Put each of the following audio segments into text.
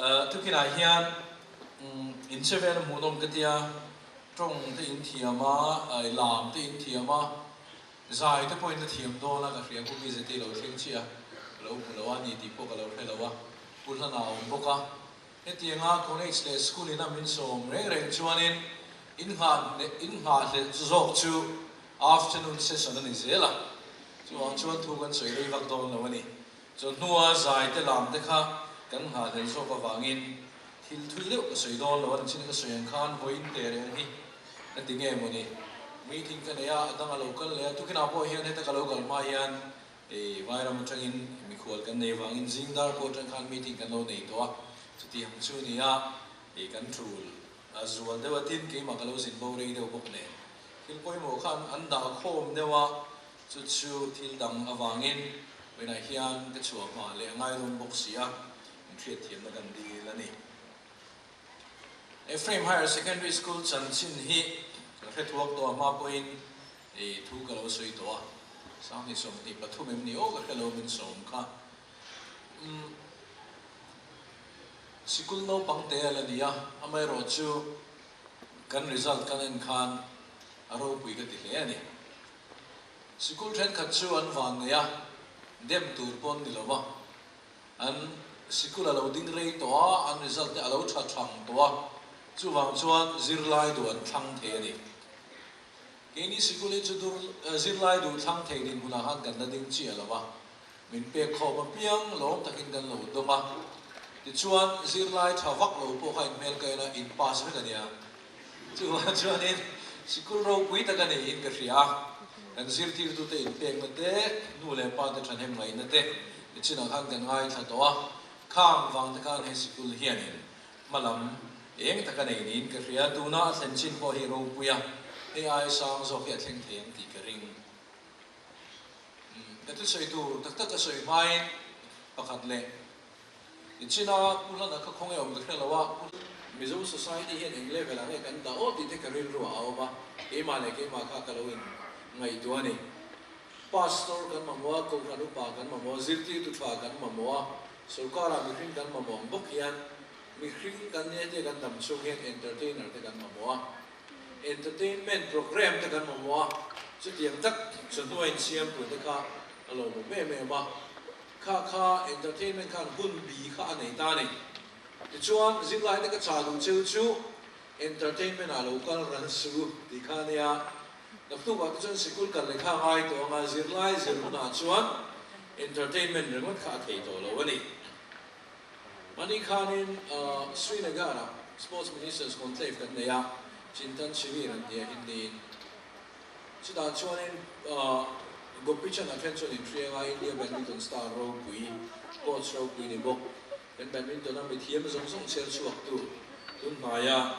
Tukinah hian in che vel a hmuhnawm ka tia, tawng te in thiam a, lam te in thiam a, zai te pawhin la thiam dawn a ka hria Pu Mizeti lo thleng chiah a, ka lo hmu lo a ni tih pawh ka lo hre lo a, Pu Hlana a awm bawk a. Hetianga college leh school ina min sawm reng reng chuanin in nghah in nghahhlelh zawk chu afternoon session a ni zel a, chuvang chuan thu kan sawi rei vak dawn lo a ni. Chawhnua zai te lam te kha kan nghahhlelh zawk avangin thil thui deuh ka sawi dawn lo a ni. Chin ka sawi ang khan vawiin teh reng hi ka ti nge mawni meeting ka nei a, a dang a lo kal leh a, tukinah pawh hian heta ka lo kal hma hian Hei Vairam atangin mikhual kan nei vangin zing dar pawh atang khan meeting kan lo nei tawh a, chuti ang chu nia hei kan tul a zual deuh a, tin keimah ka lo zin bo rei deuh bawk nen thil pawimawh khan an dah khawm deuh a, chu chu thil dang avangin vawiinah hian ka chhuah hma leh a ngai dawn bawk si a, min hriatthiamna kan dil a ni. Ephraim Higher Secondary School chanchin hi ka hre thuak tawh a hma pawhin I thu ka lo sawi tawh a, Sanghnih 23 em ni aw ka hre lo min sawm kha. Umm sikul naupang te a la ni a, amaherawh chu kan result kan en khan a ropui ka ti hle a ni. Sikul thenkhat chu an van nei a, dem tur pawn ni lo va, an sikul a lo ding rei tawh a, an result te a lo tha thang tawh a, chuvang chuan zirlai duh an thlang thei a ni. Keini sikul hi chu dur zirlai duh thlang thei dinhmunah khan kan la ding chiah lo a, min pek khawm apiang lawm takin kan lo dawm a. Tichuan, zirlai tha vak lo pawh kha inhmel ka en a, in pass vek a nia. Chuvang chuanin sikul ropui tak a niin ka hria a, kan zirtirtute inpekna te, nu leh pa te thahnem ngaihna te nichinah khan kan ngaithla tawh a, khang vang te khan he sikul hianin Hmalam eng tak a nei niin ka hria, tuna a thlen chin pawh hi ropui a, hei ai sang zawk hi a thleng thei ang tih ka ring. Umm, ka thusawi tur tak tak ka sawi hmain pakhat leh nichin a Pu Hlana kha khawnge awm ka hre lo a, Pu Mizo Society hian eng level ah nge kan dah aw tih te ka rilru ah a awm a, keimah leh keimah kha ka lo in ngaihtuah a ni. Pastor kan mamawh a, Kohhran upa kan mamawh a, zirtirtu tha kan mamawh a, Sorkar-ah mihring kan mamawh ang bawk hian mihring kan nia tia kan dam chhung hian entertainer te kan mamawh a, entertainment programme te kan mamawh a, chutiang tak chawhnu a insiam tur te kha a lawmawm em em a, kha kha entertainment khan hun bi kha a nei ta a ni. Tichuan zirlai te ka chah duh cheu chu entertainment ah lo kal ran su tih kha a nia. Naktukah te chuan sikul kal lehkha a ngai tawh ang a, zirlai zir hunah chuan entertainment ringawt kha a thei tawh lo a ni. Mahni khanin Srinagar-ah Sports Ministers Conclave kan nei a, Chintan Shivir an ti a Hindi-in. Chutah chuanin Gopichand-ah then chuan inhriang a, India badminton star ropui, coach ropui ni bawk, kan badminton-a mithiam zawng zawng chher chhuaktu tunhnaia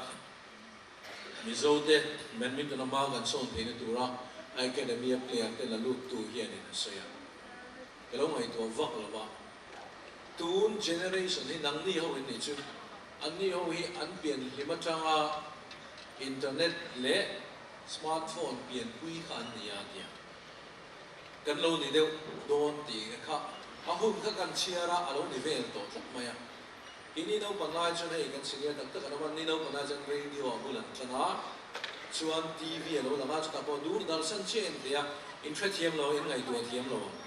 Mizote badminton a hma kan sawn theihna tura academy a player te la lut tu hianin a sawi a, ka lo ngaihtuah vak lo va, tun generation hi nangni ho in nih chu, anni ho hi an pian hlim atanga internet leh smartphone pianpui kha an ni a tia, kan lo ni deuh dawn tih kha a hun kha kan chhiar a, a lo ni vel tawh tlat mai a. I ni naupang lai chuan hei kan senior tak tak an awm a, ni naupang lai chuan radio a bul an tan a, chuan TV a lo lang a, chutah pawh dur dar san chiah in thei a, in hrethiam lo, in ngaihtuah thiam lo ang.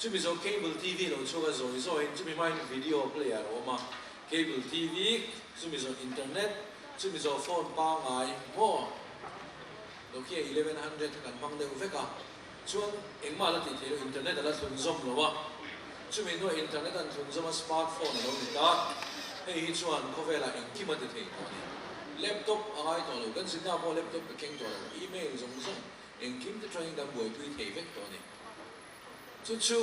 Chumi zawh cable TV lo chhuak a zawi zawiin chumi hmain video player a awm a, cable TV, chumi zawh internet, chumi zawh phone pangngai maw Nokia 1100 kha kan hmang deuh vek a. Chuan engmah a la tih theih loh, internet a la thlun zawm lo a, chumi hnuah internet an thlun zawm a smart phone a lo ni ta, hei hi chuan khawvelah engkim a ti thei tawh a ni. Laptop a ngai tawh lo, kan zinna pawh laptop ka keng tawh lo, email zawng zawng engkim te tangin kan buaipui thei vek tawh a ni. Chu chu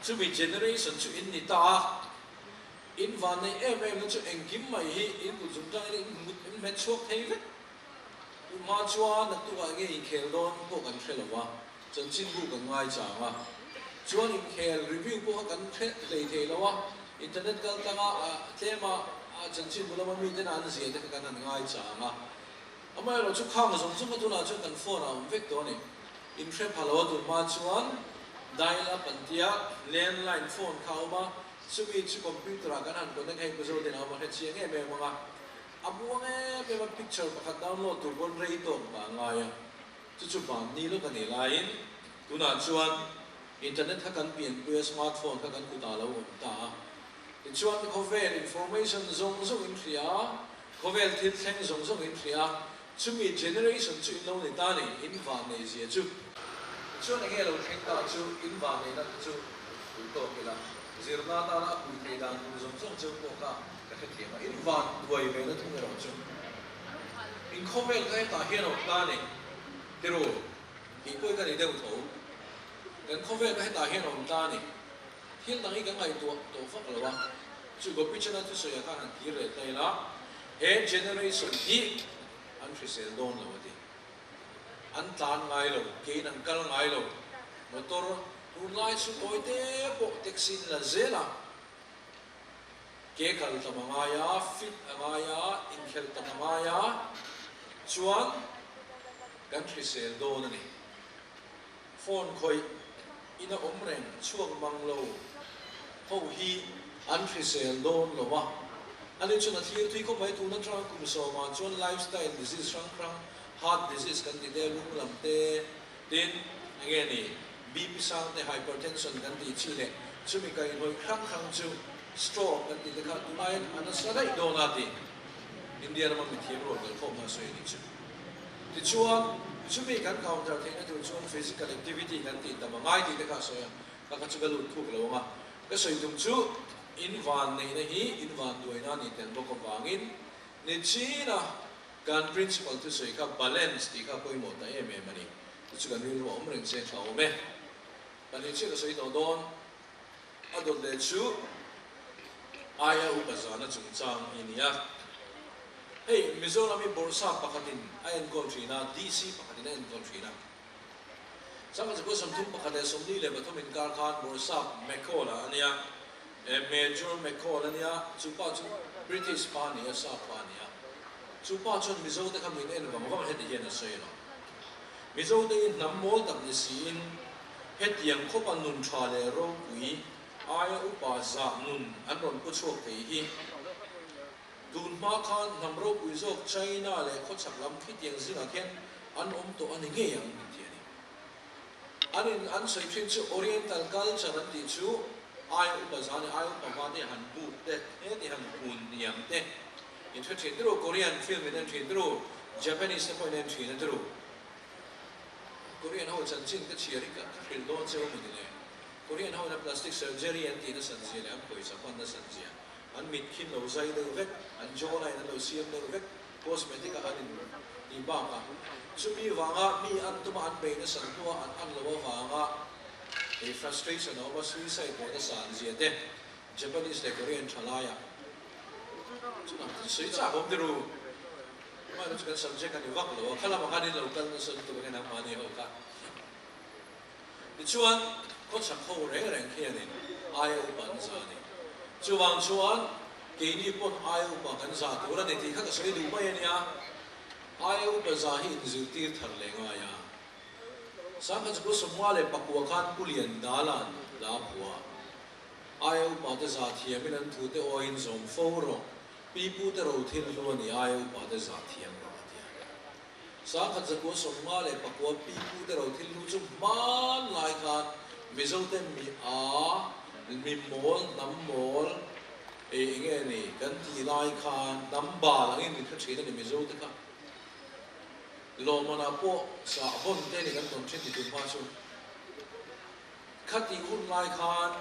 chumi generation chu in ni ta a, in vanneih em em na chu engkim mai hi in kut zung tangin in hmet chhuak thei vek. Tunhma chuan naktukah nge inkhel dawn pawh kan hre lo va, chanchinbu kan ngai chang a. Chuan inkhel review pawh kha kan hre hlei thei lo a, internet kal tlanga tlema chanchinbu lama miten an zia te kha kan han ngai chang a. Amaherawh chu khang zawng zawng a tunah chuan kan phone ah a awm vek tawh a ni. Inhre pha lo a tunhma chuan dial up an tia, landline phone kha a awm a. Chumi chu computer ah kan han connect hei Pu Zodin a awm a hre chiang em em ang a. A buang em em a picture pakhat download tur pawn rei tawk mah a ngai a. Chu chu vanni lawk a nih laiin tunah chuan internet kha kan pianpui a, smartphone kha kan kutah a lo awm ta a. Tichuan khawvel information zawng zawng in hria a, khawvel thil thleng zawng zawng in hria a, chumi generation chu in lo ni ta ni, in vanneih zia chu. Tichuan enge lo thleng ta chu in vanneihna kha chu pui tawk ila, zirna atana a pui thei dan tur zawng zawng cheu pawh kha ka hrethiam a, in van duai ve na thung erawh chu in khawvel kha hetah hian a awm ta ni, tiru, tih pawh hi ka ni deuh tho, kan khawvel kha hetah hian a awm ta ni. Thil dang hi kan ngaihtuah tawh vak lo a, chu Gopichana thusawiah khan han kir leh ta ila, he generation hi an hrisel dawn lo a ti. An tlan ngai lo, kein an kal ngai lo, motor tunlai chu tawi te pawh taxi in la zel a, ke kal tam a ngai a, fit a ngai a, inkhelh tam a ngai a, chuan kan hrisel dawn a ni. Phone khawih ina awm reng chhuak mang lo ho hi an hrisel dawn lo a, ani chuan a thlir thui khawp mai. Tun atanga kum sawmah chuan lifestyle disease hrang hrang, heart disease kan ti te, lung lam te, tin enge ni BP sang te, hypertension kan tih chi leh chumi kaihhnawih hrang hrang chu stroke kan tih te kha tunlaiin a nasa daih dawn a ti. India rama mithiam rual kalkhawmna a sawi a nih chu. Tichuan, chumi kan counter theihna tur chuan physical activity kan tih tam a ngai tih te kha a sawi a, ka kha chu ka lut thuk lo ang a. Ka sawi tum chu in van neihna hi in van duaina a nih tel bawk avangin nichina kan principal thusawi kha balance tih kha pawimawh ta em em a ni. Chu chu kan rilru a awm reng che tha awm e. Pahnih chiah ka sawi tawh dawn. A dawt leh chu aia upa zana chungchang hi a ni a. Hei Mizoram hi Bawrhsap pakhatin a enkawl thin a, DC pakhatin a enkawl thin a. Sangha Chakua 31 43 inkar khan Bawrhsap McCall-a a nia, Major McCall a nia, chu pa chu British pa a ni a, sap pa a ni a. Chu pa chuan Mizote kha min en vang vang heti hian a sawi lo. Mizote hi hnam mawl tak ni siin, Hetiang khawpa nun tha leh ropui aia upa zah nun an rawn pu chhuak thei hi tun hma khan hnam ropui zawk China leh khawchhak lam khitiang zingah khian an awm tawh a ni ngei ang min ti a ni. An in an sawi thin chu Oriental culture an tih chu aia upa zah leh aia upa hma te han buk te heti han kun niam te in hre thin turu Korean film in en thin turu Japanese te pawh in en thin a turu. Korean ho chanchin ka chhiar hi ka hrilh dawn che u mawni le. Korean ho ina plastic surgery an tih nasat zia leh an pawisa hman nasat zia, an mit khin lo zai deuh vek, an jawline an lo siam deuh vek, cosmetic a an in tih bakah chumi vanga mi an tuma an bei nasat hnua an an lo avanga hei frustration a awm a, suicide pawh nasa an zia te Japanese leh Korean thalaiah chutah chu sawi chak awm tirh. Hmanah chu kan subject a ni vak lo a, kha lamah khan in lo kal nasa lutuk a hian mahni ho kha. Tichuan, khawchhak ho reng reng khianin aia upa an za a ni. Chuvang chuan keini pawn aia upa kan za tur a ni tih kha ka sawi duh mai a nia. Aia upa za hi inzirtir thar leh ngai a. Sangha chu 54 khan Pu Liandala'n hla a phuah a. Aia upa te za thiamin an thute awiin zawm fo rawh. Pi pu te ro thil hlu a ni aia upa te zah thiam rawh a ti a. 1959 pi pu te ro thil hlu chu hman lai khan Mizo te mi a, mi mawl, hnam mawl, ei eng nge ni kan tih lai khan hnam bal angin min hre thin a ni Mizo te kha. Lawmmanah pawh sah hawn te ni kan tawn thin ti tun hma chu. Khatih hun lai khan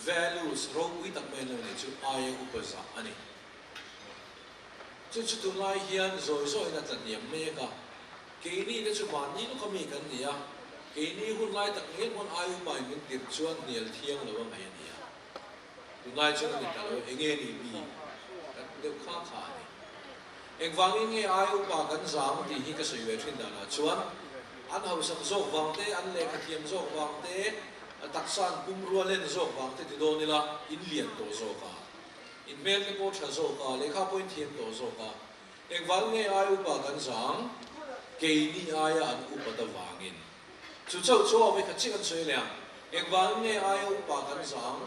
values ropui tak mai an lo nei chu aia upa zah a ni. Chu chu tunlai hian zawi zawiin a tla hniam mek a, keini te chu mahni lawka mi kan ni a, keini hun lai tak ngial pawn aia upa in min tirh chuan hnial thiang lo a ngaih a ni a. Tunlai chuan a ni ta lo, enge ni mi kan ti deuh kha kha a ni. Engvangin nge aia upa kan zang tih hi ka sawi ve thin danah chuan an hausak zawk vang te, an lehkha thiam zawk vang te, a taksa an pumrua len zawk vang te ti dawn ila in lian tawh zawk a, in hmel te pawh tha zawk a, lehkha pawh in thiam tawh zawk a. Engvangin nge aia upa kan zang? Keini aia an upat avangin. Chu chauh chu a vawikhat chiah kan sawi leh ang. Engvangin nge aia upa kan zang?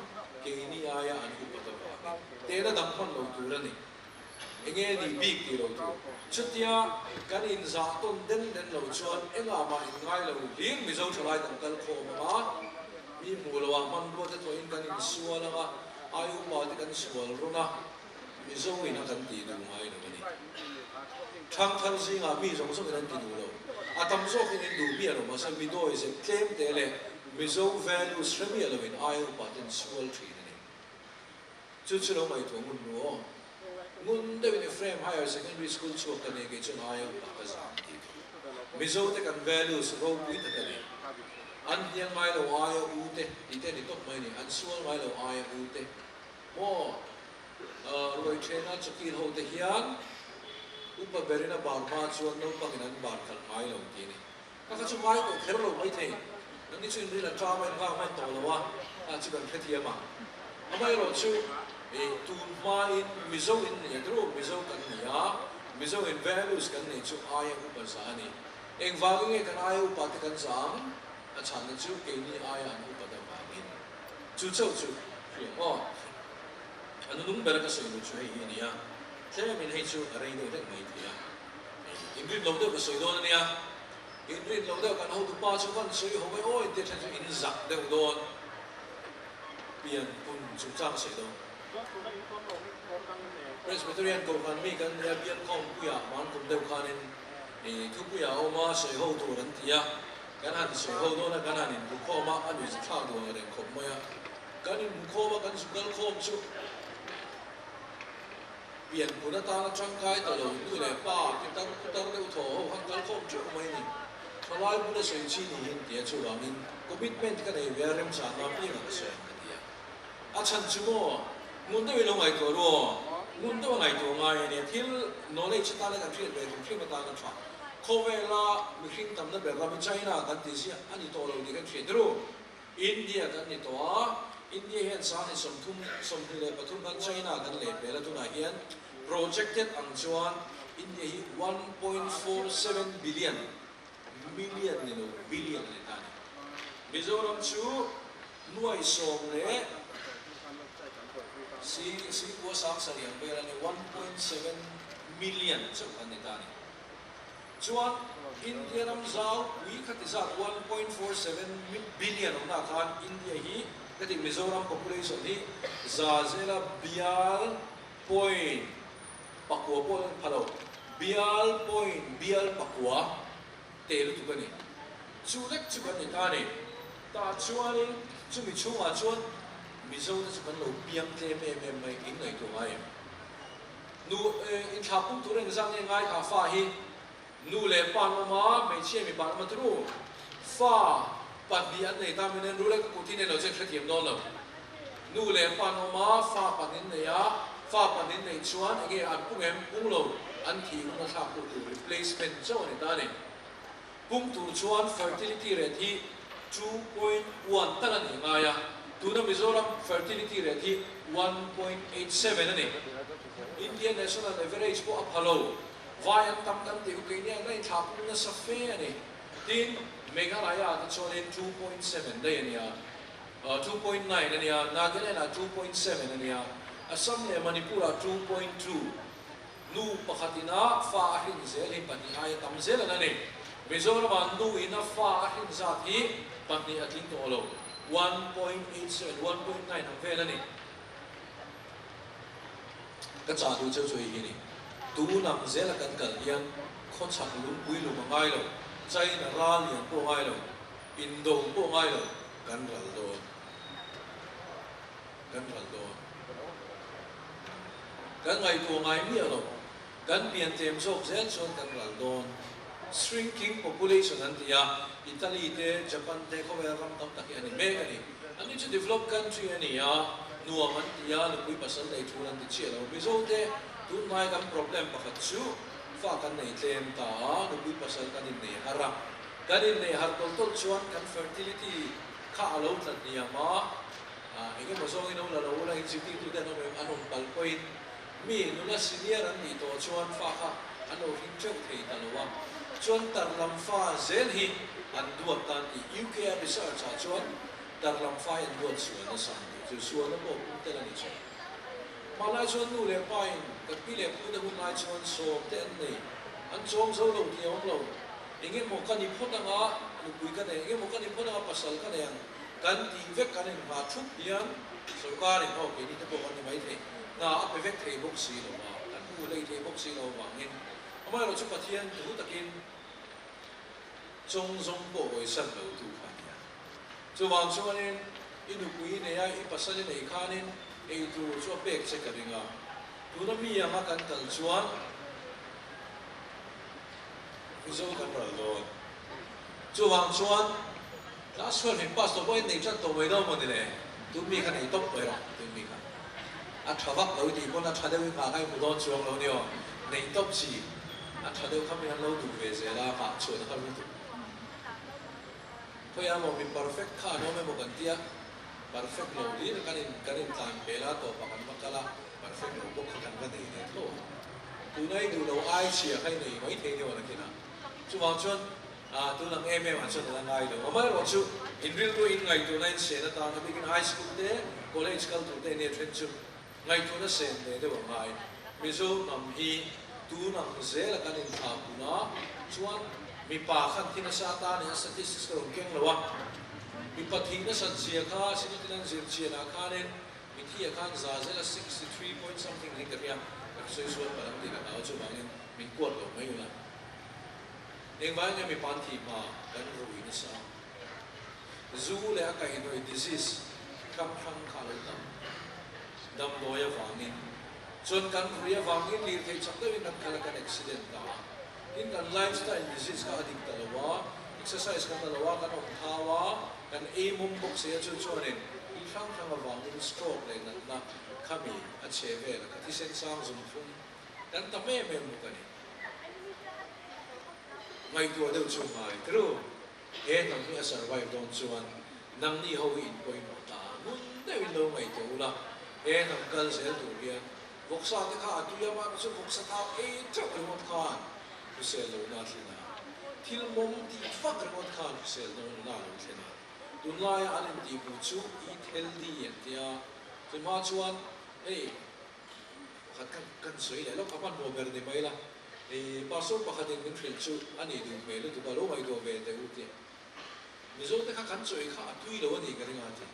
Keini aia an upat avangin tehna dang hman lo tur a ni. Enge nih bik tih lo tur. Chutia kan inzah tawn den den lo chuan engah mah inngai lo hlir Mizo thalai kan kal khawm ang a, mi hmuh loah hmanrua te thawhin kan insual ang a, ai upa te kan sual rawn a, Mizo in a kan tih duh ngai lo a ni. Thangthar zingah mi zawng zawngin an ti duh lo. A tam zawkin in duh miah lo mahse mi dawi zep tlem te leh Mizo values hre miah loin ai upa ten sual thin a ni. Chu chu lo ngaihtuah ngun nu aw. Ngun deuhin Ephraim Higher Secondary School chhuak ka nei kei chuan aia upa ka zam tih ka. Mizo te kan values ropui tak a ni. An hnial ngai lo aia u te tih te a ni tawp mai a ni. An sual ngai lo aia u te. Maw ruai thena chawkil ho te hian upa berin a bar hma chuan naupangin an bar khalh ngai lo tih a ni. Ka kha chu ngai tawh kher lo maithei, nangni chu inril a ṭam a in nghak hman tawh lo a, a chu kan hrethiam ang. Amaherawh chu tun hmain Mizo in ni a tru, Mizo kan ni a, Mizo in values kan neih chu aia upa za a ni. Engvangin nge kan aia upa te kan za ang? A chhanna chu keini aia an upat avangin. Chu chauh chu hria maw? A nunung bera ka sawi duh chu hei hi a ni a, tlemin hei chu a rei deuh hlek mai thei a. Inrin lo deuh ka sawi dawn a nia, inrin lo deuh kan hotu pa chu van sawi ho mai aw intia then chu in zak deuh dawn pian pun chungchang sawi dawn. Presbyterian Kohhran mi kan nia bial khawmpuiah hman kum deuh khanin thupuiah a awm a, sawi ho tur an ti a, kan han sawi ho dawn a, kan han inbu khawm a, a nuihza thlak duh ang reng khawp mai a, kan inbu khawm a, kan zu kal khawm chu. Pianpun atana tangkai ta lo nu leh pa pitar putar deuh thaw ho khan kal khawm teuh mai ni. Thalai bula sawi chi niin tia chuvangin commitment ka nei ve a remchana piangah ka sawi ang ka ti a. A chhan chu maw ngun deuhin lo ngaihtuah ru aw, ngun deuh a ngaihtuah ngai a nia, thil knowledge atana kan hriat ve hrim hrim atana tha. Khawvela mihring tamna ber ram hi China kan ti ziah a ni tawh lo tih kan hriat ru. India kan ni tawh a, India hian sangni 30, 23 khan China kan leh pel a, tunah hian projected ang chuan India hi 1.47 billion, million ni lo billion a ni ta a ni. Mizoram chu nuai sawm leh si singkua sang sarih ang vel a ni, 1.7 million chauh kan ni ta a ni. Chuan India ram zau pui kha ti zat 1.47 billion awmna khan India hi ka ti Mizoram population hi za zela bial point pakua pawh an pha lo, bial point bial pakua te lutuk a ni. Chu lek chu kan ni ta a ni. Tah chuanin chumi chhungah chuan Mizo te chu kan lo piang tlem em em mai in ngaihtuah ngai em? Nu inthlah pum tur engzat nge ngai kha fa hi nu leh pa an awm a, hmeichhia mipa an awm a turu fa pahnih an nei ta min en rul e ka kut hi nei lo che hrethiam dawn lo. Nu leh pa an awm a, fa pahnih an nei a, fa pahnih an neih chuan enge an pung em pung lo an thih hun a thlak tu tur replacement chauh a ni ta a ni. Pum tur chuan fertility rate hi 2.1 tal a nih ngai a, tuna Mizoram fertility rate hi 1.87 a ni. India national average pawh a pha lo. Vai an tam kan tih hu keini ang a inthlah pung nasa fe a ni. Tin, Meghalaya ah te chuanin 2.7 daih a ni a, 2.9 a ni a, Nagaland ah 2.7 a ni a, Assam leh Manipur ah 2.2. Nu pakhat ina fa a hrin zel hi pahnih aia tam zel an a ni. Mizoramah nu ina fa a hrin zat hi pahnih a tling tawh lo, 1.87, 1.9 ang vel a ni. Ka chah duh cheu chu hei hi a ni. Tun ang zela kan kal hian khawchhak lungpui lum a ngai lo, China ral lian pawh a ngai lo, Indo pawh a ngai lo, kan ral dawn. Kan ral dawn. Kan ngaihtuah ngai miah lo. Kan pian tlem zawk zel chuan kan ral dawn. Shrinking population an ti a, Italy te, Japan te khawvel ram tam tak hi a ni mek a ni. An ni chu developed country a ni a, nuam an ti a, nupui pasal nei thul an ti chiah lo. Mizo te tunhnai kan problem pakhat chu fa kan nei tlem ta a, nupui pasal kan innei har a. Kan innei har tawlh tawlh chuan kan fertility kha a lo tla hniam a. Eng emaw zawngin lo la lo ula, inzirtirtute an awm em? An awm palh pawhin mi nula senior an nih tawh chuan fa kha an lo hring teuh thei ta lo a, chuan tarlam fa zel hi an duat tan tih UK a research ah chuan tarlam fa hi an duat sual nasa an tih chu. Chu sualna pawh pum tel a ni thin. Hmanlai chuan nu leh pa in kan pi leh pu te hun lai chuan sawm te an nei. An chawm zo lo tih a awm lo. Eng emaw ka ni phawt anga nupui ka nei, eng emaw ka ni phawt anga pasal ka nei ang kan tih vek kan inhma thup hian sorkar in aw keini te pawh kan ni maithei. Hna a pe vek thei bawk si lo a, kan hmu hlei thei bawk si lo avangin amaherawh chu Pathian thu takin chawng zawng pawh hawisan lo tu kha a ni a. Chuvang chuanin i nupui i nei a, i pasal i nei khanin ei tur chu a pek che ka ring a. Tuna mi anga kan kal chuan Mizo kan ral dawn. Chuvang chuan class 12 in pass tawh pawhin nei tan tawh mai dawn maw ni le? Tun mi kha nei tawp mai rawh, tun mi kha. A tha vak lo i tih pawn a tha deuh i nghah kha i hmu dawn chuang lo nia aw. Nei tawp chi a tha deuh kha min an lo duh ve zel a, nghah chhuah na kha lutuk. Khawiah maw mi perfect kha an awm emaw kan tia, perfect lo hlir kan in kan in tlan hmel a tawpah kan va kal a, perfect lo bawk kha kan va nei leh tho a. Tuna i duh lo ai chhia kha i nei mai thei nia nakin a. Chuvang chuan ah tun ang em em ah chuan a la ngai lo. Amaherawh chu in rilru in ngaihtuahna in sen atan a bikin high school te college kal tur te nia then chu Ngaihtuahna sen ve deuh a ngai. Mizo hnam hi tun ang zela kan inthlah pun a, chuan mipa khan thi nasa atan in a statistics ka rawn keng lo a. Mipa thih nasat zia kha Synod-in an zir chianah khanin mithi ah khan za zela 63 point something niin ka hria, ka sawi sual palh ang tih ka hlau chuvangin min kuat lo mai ula. Engvangin nge mipa an thih hma kan rui nasa? Zu leh a kaihhnawih disease hrang hrang kha a lo tam. Damdawi avangin chuan kan rui avangin lirthei chak deuhin kan kal a, kan accident ta a. Tin, kan lifestyle disease kha a dik ta lo a, exercise kan la lo a, kan awm thau a, kan ei mawm bawk si a, chu chuanin thil hrang hrang avangin stroke leh natna khami a chhe vel a, ka thisen sang zum thlum kan tam em em bawk a ni. Ngaihtuah deuh chu ngai tru. He hnam hi a survive dawn chuan nangni ho hi in pawimawh ta a, ngun deuhin lo ngaihtuah ula, he hnam kal zel tur hian vawksa te kha a tui a, mahni chu vawksa thak ei teuh ringawt khan hrisel lohna a thlen a, thil mawm tih vak ringawt khan hrisel lohna a lo thlen a, tunlaia an intihhmuh chu eat healthy an tia, chumah chuan hei. Pakhat kha kan sawi leh lawk a, hmanhmawh ber ni mai la. I pastor pakhatin min hrilh chu a nih duh hmel lutuk a, lo ngaihtuah ve teh u tih. Mizo te kha kan chaw ei kha a tui lo a nih ka ring a ti.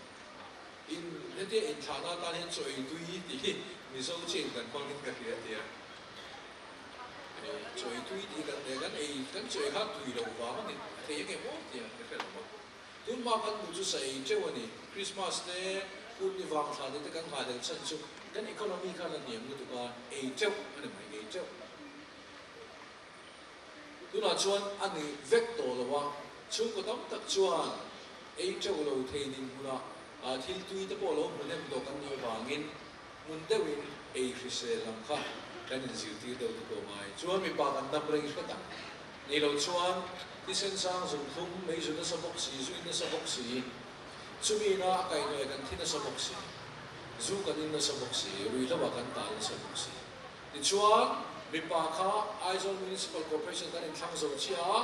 In hetia inthlahna atan hian chaw ei tui tih hi Mizo chiin kan hmangin ka hria tia. Chaw ei tui tih hi kan nei a, kan ei kan chaw ei kha a tui loh vang a ni a thei ange maw tia ka hre lo va. Tunhma kan duh chu sa ei teuh a ni. Christmas te, hun ni vang thla ni te kan nghahhlelh chhan chu kan economy khan a hniam lutuk a, ei teuh a ni mai, ei teuh. Tunah chuan a ni vek tawh lo a, chhungkaw tam tak chuan ei teuh lo thei dinhmunah thil tui te pawh lo hmu hnem tawh kan nih avangin hmun deuhin ei hrisel ang kha kan inzirtir deuh te pawh ngai. Chuan mipa kan dam rei hret ang. Ni lo chuan thisen sang zumthlum mei zu nasa bawk si, zu in nasa bawk si, chumi ina a kaihhnawih kan thi nasa bawk si, zu kan in nasa bawk si, ruihhlo ah kan tal nasa bawk si. Tichuan, mipa kha Aizawl Municipal Corporation kan inthlang zo chiah a,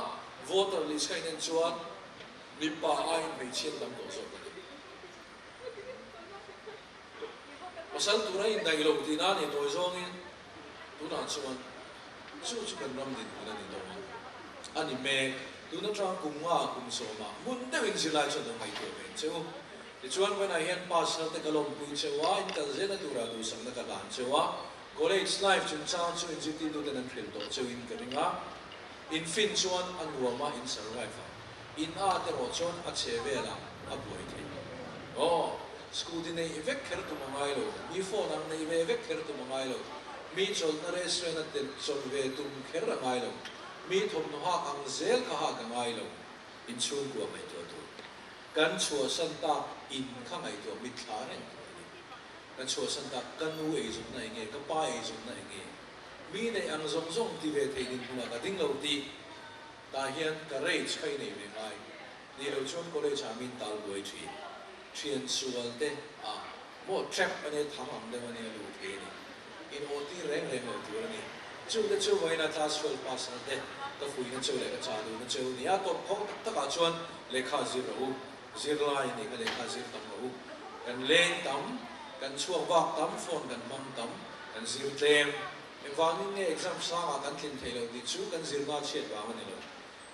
voter list kha inen chuan mipa aiin hmeichhia an tam tawh zawk a ni. Pasal tura indaih lo tihna a ni tawi zawngin tunah chuan chu chu kan ram dinhmun a ni dawn a ni mek. Tun atang kum nga kum sawmah hmun deuhin zirlai chuan lo ngaihtuah ve ang che u. Tichuan vawiinah hian pastor te ka lawmpui cheu a, in kal zelna turah duhsakna ka hlan cheu a, college life chungchang chu inzirtirtuten an hrilh tawh cheuin ka ring a, in fin chuan a nuam a, in survive a. In a te rawh chuan a chhe velah a buai thei. Aw, scooty neih vek kher tum a ngai lo, mi phone ang neih ve vek kher tum a ngai lo, mi chawlhna restaurant a tel chawlh ve tum kher a ngai lo, mi thawmhnaw hak ang zel kha hak a ngai lo. Inchhungkua ngaihtuah tur. Kan chhuahsan tak in kha ngaihtuah mitthla reng tur a ni. Kan chhuahsan tak ka nu eizawnna eng nge, ka pa eizawnna eng nge, mi neih ang zawng zawng ti ve thei dinhmunah ka ding lo tih Tah hian ka rage kha i nei ve ngai. Ni lo chuan college ah min tal buai thin. Thian sual te ah maw trap a nia thang ang deuh a nia luh thei a ni. In aw tir reng reng lo tur a ni. Chu te chu vawiin a class 12 pass na te ka fuihna cheu leh ka chah duhna cheu nia tawp khawng tak tak ah chuan lehkha zir rawh u. Zirlai a nih kha lehkha zir tam rawh u. Kan leng tam, kan chhuak vak tam, phone kan hmang tam, kan zir tlem. Engvangin nge exam sangah kan tlin thei lo tih chu kan zirna chhiat vang a ni lo.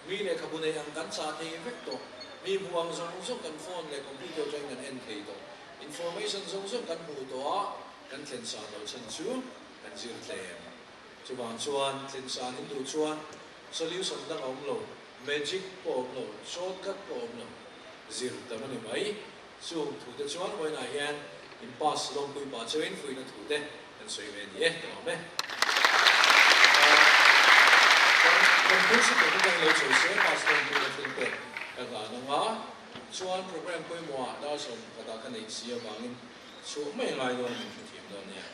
Mi lehkhabu nei ang kan chah thei vek tawh. Mi hmuh ang zawng zawng kan phone leh computer atangin kan en thei tawh. Information zawng zawng kan hmuh tawh a, kan thlen san loh chhan chu kan zir tlem. Chuvang chuan thlen san in duh chuan solution dang a awm lo, magic pawh a awm lo, shortcut pawh a awm lo, zir tam a ni mai. Chung thu te chuan vawiinah hian in pass lawmpui pah chauhin fuihna thu te kan sawi ve ni e, ka lawm e. Kan principal te hian lo sawi se pass lawmpuina thil pek ka hlan ang a, chuan program pawimawhah dar 11 ka neih si avangin chhuah mai a ngai dawn a min hrethiam dawn nia.